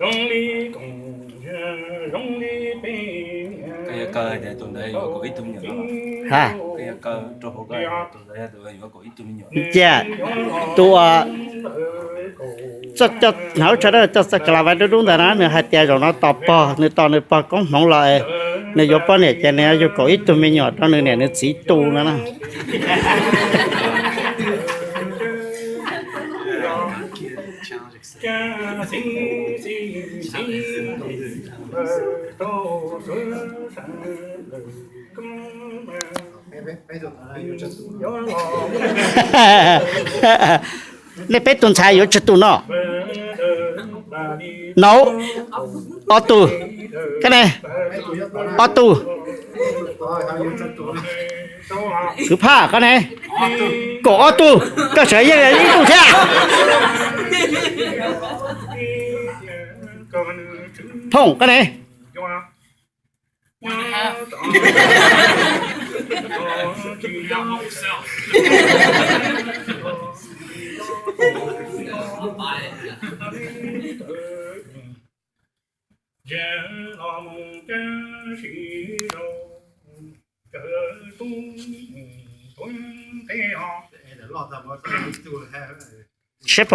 Zoo li koom zoo li peb. Koj yuav kaw hais tias tus ntawd yuav kaum ib tug me nyuam no? Ha, koj yuav kaw rau hauv koj hais tias tus ntawd yuav kaum ib tug me nyuam? Cia, tus uas hnav lub tsho dawb coj txoj kas las vais dub dub ntawd na, nws hais tias zaum no tos pog, nws tos nws pog koob hmoov los es nws yuav poj niam ces nws yuav yug kaum ib tug me nyuam rau nws niam nws txiv tu no na. Nej peb tug ntxhais yuav tsawg tus no? Nau, ob tug. Koj ne? Ob tug. Kwv Phaj, koj ne? Kaum ob tug. Koj sawv yeej ib tug thiab. Phooj, koj ne? Siab pom